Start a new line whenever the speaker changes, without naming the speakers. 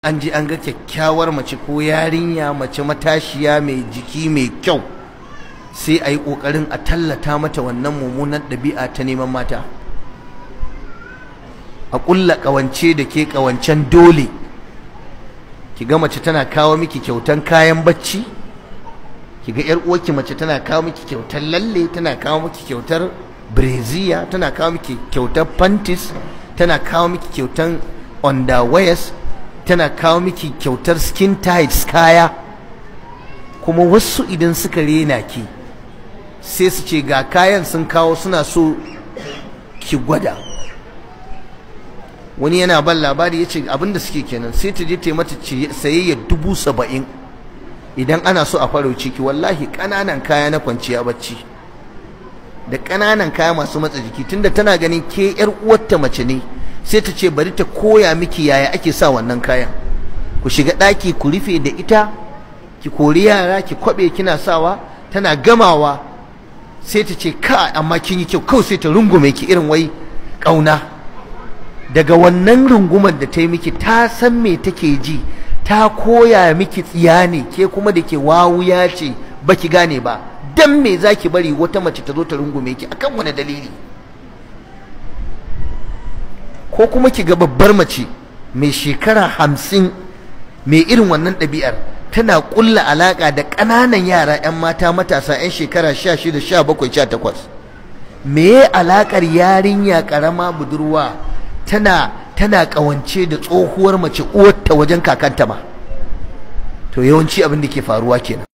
An ji an ga kyakkyawar mace ko yarinya mace matashiya mai jiki mai kyau, sai a yi ƙoƙarin a tallata mata wannan mummunan ɗabi'a ta neman mata. A ƙulla ƙawance da ke ƙawancen dole. Ki ga mace tana kawo miki kyautan kayan bacci, ki ga 'yar uwarki mace tana kawo miki kyautar lalle, tana kawo miki kyautar breziya, tana kawo miki kyautar panties, tana kawo miki kyautar underwears, tana kawo miki kyautar skin tights kaya. Kuma wasu idan suka rena ki sai su ce ga kayan sun kawo, suna so ki gwada. Wani yana ban labari ya ce abinda suke kenan, sai ta je ta yi mata sayayya 70,000 idan ana so a farauci ki. Wallahi ƙananan kaya na kwanciya bacci da ƙananan kaya masu matsa jiki, tunda tana ganin ke yar uwarta mace ne, sai ta ce bari ta koya miki yaya ake sa wannan kayan. Ku shiga ɗaki ku rufe da ita, ki kori yara, ki kwaɓe kina sawa. Tana gamawa sai ta ce ka amma kin yi kyau, kawai sai ta rungume ki irin wai ƙauna. Daga wannan rungumar da ta yi miki, ta san me take ji, ta koya miki tsiya ne, ke kuma da ke wawuya ce baki gane ba. Dan me zaki bari wata mace ta zo ta rungume ki? Akan wani dalili? Ko kuma ki ga babbar mace mai shekara 50 mai irin wannan ɗabi'ar tana ƙulla alaƙa da ƙananan yara 'yan mata matasa 'yan shekara 16, 17, 18. Me alaƙar yarinya ƙarama budurwa tana ƙawance da tsohuwar mace uwarta wajen kakanta ma? To yawanci abin da ke faruwa kenan.